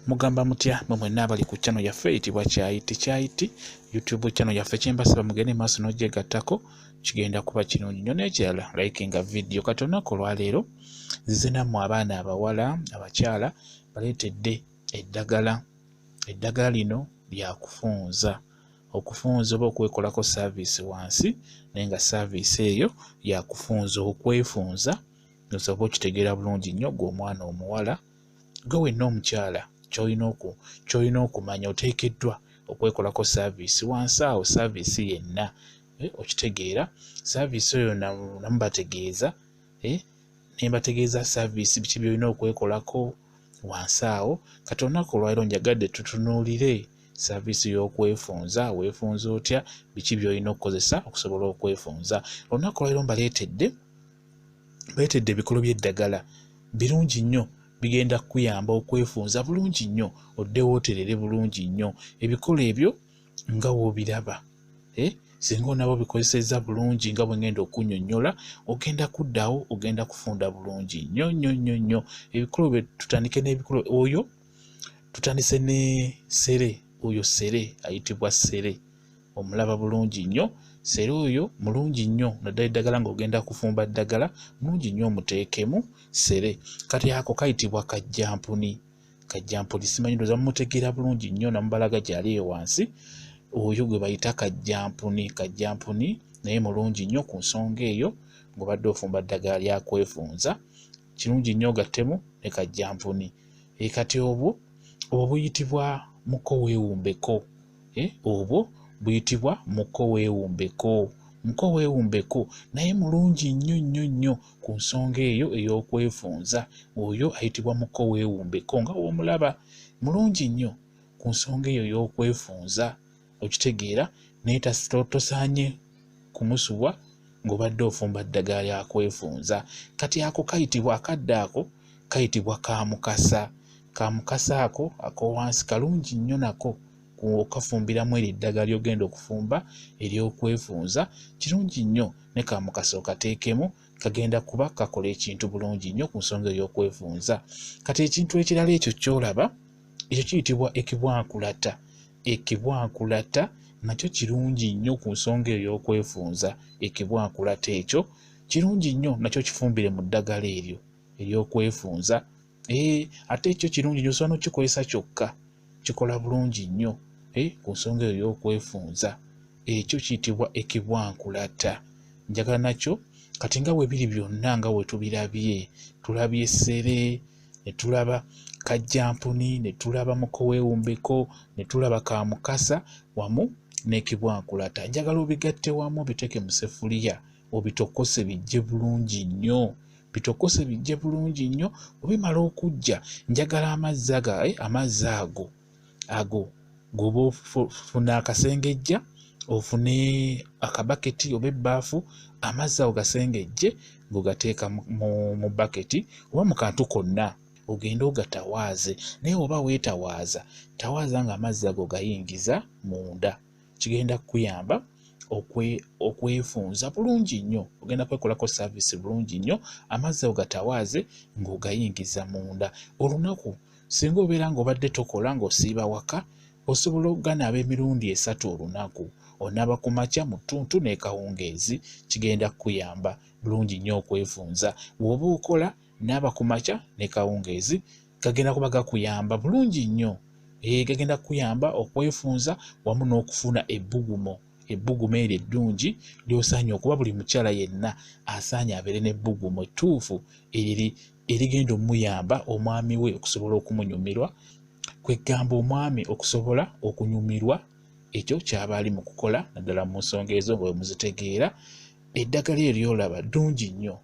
Mugamba mutya mwe mwenna abali ku channel yaffe eyitibwa Kyayiti Kyayiti YouTube channel yaffe? Kyembasaba mugende maaso n'ogyegattako, kigenda kuba kirungi nnyo. N'ekirala, likinga video. Kati olunaku olwaleero nzize nammwe abaana abawala, abakyala, baleetedde eddagala. Eddagala lino lyakufunza, okufunza oba okwekolako service wansi, naye nga service eyo yakufunza, okwefunza. Osobola okitegeera bulungi nnyo gwe omwana omuwala, gwe wenna omukyala, ky'olina okumanya, oteekeddwa okwekolako service wansi awo, service yenna, okitegeera. Service oyo namubategeeza, nembategeeza service biki byolina okwekolako wansi awo. Kati olunaku olwaleero njagadde tutunuulire service y'okwefunza. Weefunza otya? Biki byolina okukozesa okusobola okwefunza? Olunaku olwaleero mbaleetedde baleetedde ebikolo by'eddagala birungi nnyo, bigenda kukuyamba okwefunza bulungi nnyo, oddewo oterere bulungi nnyo. Ebikolo ebyo nga woobiraba, singa onaaba obikozesezza bulungi nga bwe ngenda okunnyonnyola, ogenda kuddawo, ogenda kufunda bulungi nnyo nnyo nnyo nnyo. Ebikolo bye tutandike n'ebikolo oyo, tutandise ne sere. Oyo sere ayitibwa sere, omulaba bulungi nnyo. Sere oyo mulungi nnyo naddala eddagala ng'ogenda kufumba ddagala, mulungi nnyo omuteekemu sere. Kati ako kayitibwa kajjampuni. Kajjampuni simanyi, ndowooza mumutegeera bulungi nnyo, namubalaga gyali eyo wansi. Oyo gwe bayita kajjampuni. Kajjampuni naye mulungi nnyo ku nsonga eyo. Ng'obadde ofumba ddagala lyakwefunza, kirungi nnyo ogattemu ne kajjampuni. Kati obwo buyitibwa muko weewumbeko. Obwo buyitibwa muko weewumbeko. Muko weewumbeko naye mulungi nnyo nnyo nnyo ku nsonga eyo ey'okwefunza. Oyo ayitibwa muko weewumbeko nga w'omulaba, mulungi nnyo ku nsonga eyo ey'okwefunza, okitegeera. Naye tosaanye kumusubwa ng'obadde ofumba ddagala lyakwefunza. Kati ako kayitibwa, akadde ako kayitibwa kamukasa. Kamukasa ako ak'owansi kalungi nnyo nako okafumbiramu eryo eddagala ly'ogenda okufumba ery'okwefunza, kirungi nnyo ne kamukasa okateekemu, kagenda kuba kakola ekintu bulungi nnyo ku nsonga ey'okwefunza. Kati ekintu ekirala ekyo ky'olaba ekyo kiyitibwa ekibwankulata. Ekibwankulata nakyo kirungi nnyo ku nsonga eyo ey'okwefunza. Ekibwankulata ekyo kirungi nnyo nakyo, kifumbire mu ddagala eryo ery'okwefunza. Ate ekyo kirungi nnyo, osobola n'okikozesa kyokka, kikola bulungi nnyo ku nsonga eyo ey'okwefunza. Ekyo kiyitibwa ekibwankulata. Njagala nakyo kati nga bwe biri byonna nga bwe tubirabye, tulabye sere, ne tulaba kajjampuni, ne tulaba mukoweewumbeko, ne tulaba kamukasa wamu n'ekibwankulata. Njagala obigatte wamu, obiteeke mu ssefuliya, obitokose bijje bulungi nnyo, bitokose bijje bulungi nnyo. Bwe bimala okujja, njagala amazzi aga, amazzi ago g'oba ofuna akasengejja, ofune akabaketi oba ebbaafu, amazzi ago gasengejje ng'ogateeka mu baketi oba mu kantu konna, ogende ogatawaaze. Naye oba weetawaaza, tawaaza ng'amazzi ago gayingiza munda, kigenda kukuyamba okwefunza bulungi nnyo, ogenda kwekolako service bulungi nnyo. Amazzi ago gatawaaze ng'ogayingiza munda. Olunaku singa obeera ng'obadde tokola, ng'osiiba waka, osobola okuganaaba emirundi 3 olunaku. Onaaba ku makya, mu ttuntu n'ekawungeezi, kigenda kukuyamba bulungi nnyo okwefunza. Bw'oba okola, naaba ku makya ne kawungeezi, gagenda kuba gakuyamba bulungi nnyo. Gagenda kukuyamba okwefunza wamu n'okufuna ebbugumo, ebbugumo eryo eddungi ly'osaanye okuba. Buli mukyala yenna asaanye abeere n'ebbugumo ettuufu eriri erigenda omuyamba omwami we okusobola okumunyumirwa, kwegamba omwami okusobola okunyumirwa ekyo ky'aba ali mu kukola, naddala mu nsonga ezo nga bwe muzitegeera. Eddagala eryo ly'olaba ddungi nnyo,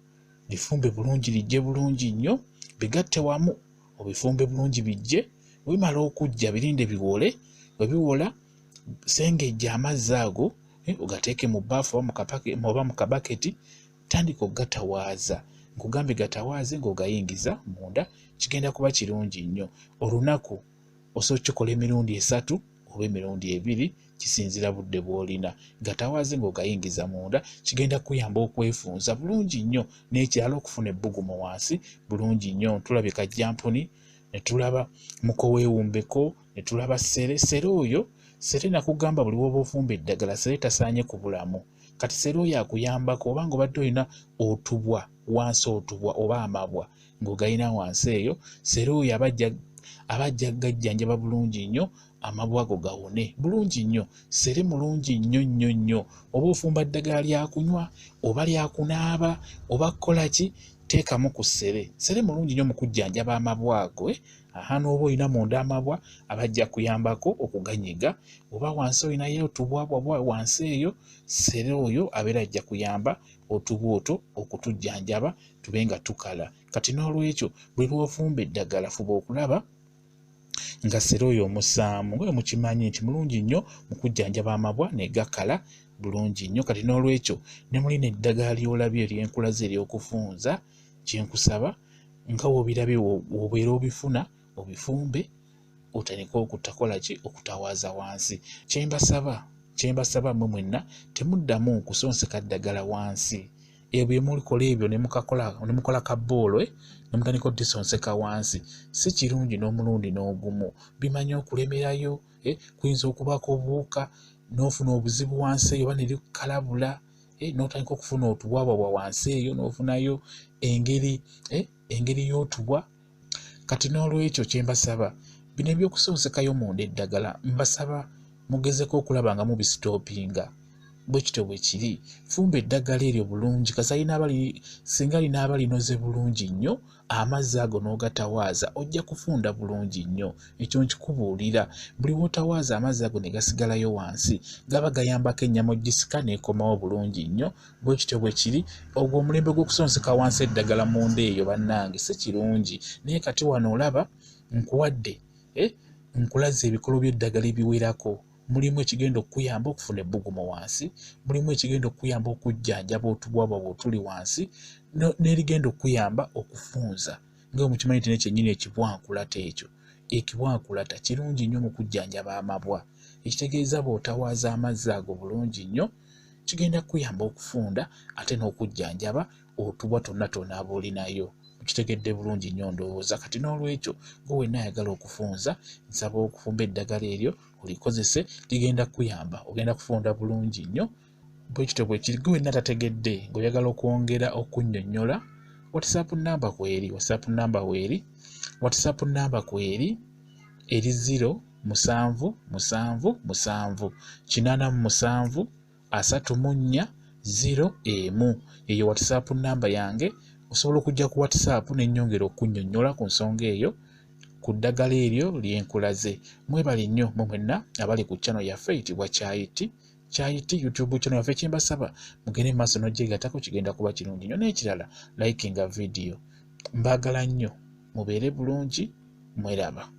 lifumbe bulungi lijje bulungi nnyo, bigatte wamu obifumbe bulungi bijje. Bwe bimala okujja, birinde biwole. Bwe biwola, sengejja amazzi ago, ogateeke mu bbaafu oba mu kabaketi, tandika okugatawaaza. Nkugambye gatawaaze ng'ogayingiza munda, kigenda kuba kirungi nnyo. Olunaku osobola okukikola emirundi 3 oba emirundi 2, kisinziira budde bw'olina. Gatawaaze ng'ogayingiza munda, kigenda kukuyamba okwefunza bulungi nnyo, n'ekirala okufuna ebbugumu wansi bulungi nnyo. Tulabye kajjampuni, Ne tulaba mukoweewumbeko, ne tulaba ssere. Ssere oyo, ssere nakugamba buli w'oba ofumba eddagala, ssere tasaanye kubulamu. Kati ssere oyo akuyambako oba ng'obadde olina otubwa wansi, otubwa oba amabwa ng'ogayina wansi eyo, ssere oyo aba ajja gajjanjaba bulungi nnyo, amabwa ago gawone bulungi nnyo. Ssere mulungi nnyo nnyo nnyo. Oba ofumba ddagala lyakunywa oba lyakunaaba oba kukola ki, teekamu ku ssere. Ssere mulungi nnyo mu kujjanjaba amabwa ago. Aha, n'oba olina munda amabwa, abajja kuyambako okuganyiga, oba wansi olinayo otubwabwabwa wansi eyo, ssere oyo abeera ajja kuyamba otubwa otwo okutujjanjaba tube nga tukala. Kati n'olwekyo buli lw'ofumba eddagala, fuba okulaba nga ssere oyo omussaamu, nga mukimanyi nti mulungi nnyo mu kujjanjaba amabwa ne gakala bulungi nnyo. Kati n'olwekyo ne mulina eddagala ly'olabye eryenkulaze ery'okufunza, kyenkusaba nga w'obirabye w'obeera obifuna, obifumbe, otandike okutakola ki, okutawaaza wansi. Kyembasaba mmwe mwenna, temuddamu kusonseka ddagala wansi. Ebyo bye mukola ebyo ne mukola kabboolo ne mutandika oddisonseka wansi, si kirungi n'omulundi n'ogumu. Bimanyi okulemerayo, kuyinza okubaako obuwuka n'ofuna obuzibu wansi eyo, oba ne likalabula, n'otandika okufuna otubwabwabwa wansi eyo, n'ofunayo engeri y'otubwa. Kati n'olwekyo kyembasaba, bino ebyokusonsekayo munda eddagala, mbasaba mugezeko okulaba nga mubisitoopinga. Bwe kityo bwe kiri. Fumba eddagala eryo bulungi, kasa singa linaaba linoze bulungi nnyo, amazzi ago n'ogatawaaza, ojja kufunda bulungi nnyo. Ekyo nkikubuulira, buli w'otawaaza amazzi ago ne gasigalayo wansi, gaba gayambako ennyama ogisika n'ekomawo bulungi nnyo. Bwe kityo bwe kiri. Ogwo omulembe gw'okusonseka wansi eddagala munda eyo, bannange, si kirungi. Naye kati wano olaba nkuwadde, nkulaze ebikolo by'eddagala ebiwerako. Mulimu ekigenda okukuyamba okufuna ebbugumu wansi, mulimu ekigenda okukuyamba okujjanjaba otubwabwa bw'otuli wansi, n'erigenda okukuyamba okufunza. Nga bwe mukimanyi nti nekyennyini ekibwankulata, ekyo ekibwankulata kirungi nnyo mu kujjanjaba amabwa. Ekitegeeza bw'otawaaza amazzi ago bulungi nnyo, kigenda kukuyamba okufunda ate n'okujjanjaba otubwa tonna tonaaba olinayo. Kitegedde bulungi nnyo ndowooza. Kati n'olwekyo gwe wenna ayagala okufunza, nsaba okufumba eddagala eryo olikozese, ligenda kukuyamba, ogenda kufunda bulungi nnyo. Bwe kityo bwe kiri. Gwe wenna tategedde ng'oyagala okwongera okunnyonnyola, WhatsApp namba kweri, WhatsApp namba weeri, WhatsApp namba kweri, eri 0777 87 34 01. Eyo WhatsApp namba yange. Osobola okujja ku WhatsApp nennyongera okunnyonnyola ku nsonga eyo, ku ddagala eryo lyenkulaze. Mwebale nnyo mwe mwenna abali ku channel yaffe eyitibwa Kyayiti Kyayiti YouTube channel yaffe. Kyembasaba, mugende mu maaso n'ogyegattako, kigenda kuba kirungi nnyo. N'ekirala, likinga vidiyo. Mbaagala nnyo, mubeere bulungi, mweraba.